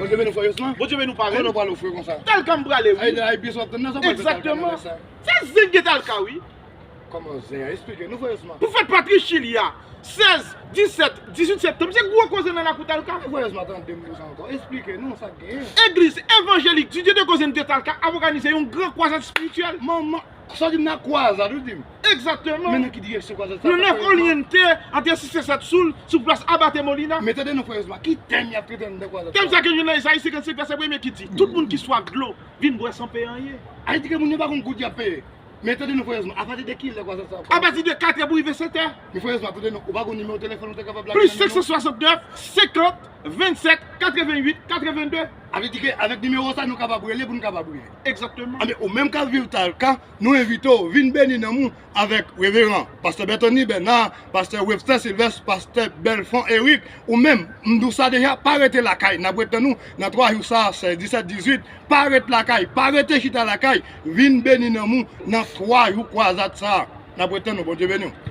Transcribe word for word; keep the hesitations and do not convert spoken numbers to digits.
Bondye beni w, frè Yosma. Bondye beni w, parèy. Kote w prale, frè, konsa? Talka m prale, wi. Ay, ay, byen sot nan sa. Egzakteman. Se zen gen Talka, wi. Kòman zen an? Esplike nou, frè Yosma. Pou fèt Patri Chili a, sèz, disèt, dizuit septanm, se gwo koze nan lakou Talka. Frè Yosma, tande m konsa ankò. Esplike nou sa k genyen. Egliz Evanjelik di Dye de Kozen de Talka ap òganize yon gran kwazad espirityèl. Manman, sa w di m nan kwazad, ou di m? Egzakteman. Men nan ki direksyon kwazad sa? Le nèf Oriente, ant sis e sèt Soul, sou plas Abbate Molina. Men tande non, frè Yosma, ki tèm y ap trete anndan kwazad sa? Tèm sa ke nou nan Ezayi senkannsenk, vèsè premye ki di, tout moun ki swaf dlo, vin bwè san peye anyen. Sa vle di ke moun yo pa konn goud y ap peye. Men tande non, frè Yosma, apati de kilè kwazad sa ap kòmanse? Apati de katrè pou rive sètè. Men frè Yosma, tande non, ou pa gon nimewo telefòn ou te kapab lage nan men nou? Plis senk san swasannnèf, senkant, vennsèt, katrevennuit, katrevennde. Sa vle di ke avèk nimewo sa, nou kapab rele pou n kapab rele. Egzakteman. Anben, ou menm k ap viv Talka, nou envite w vin beni nanm ou avèk Reveran Pastè Berthony Bernard, Pastè Webster Sylvestre, Pastè Belfond Eric, ou menm, m di w sa deja, pa rete lakay, n ap ret tann ou nan twa jou sa, sèz, disèt, dizuit, pa ret lakay, pa rete chita lakay, vin beni nanm ou nan twa jou kwazad sa. N ap ret tann ou, Bondye beni w.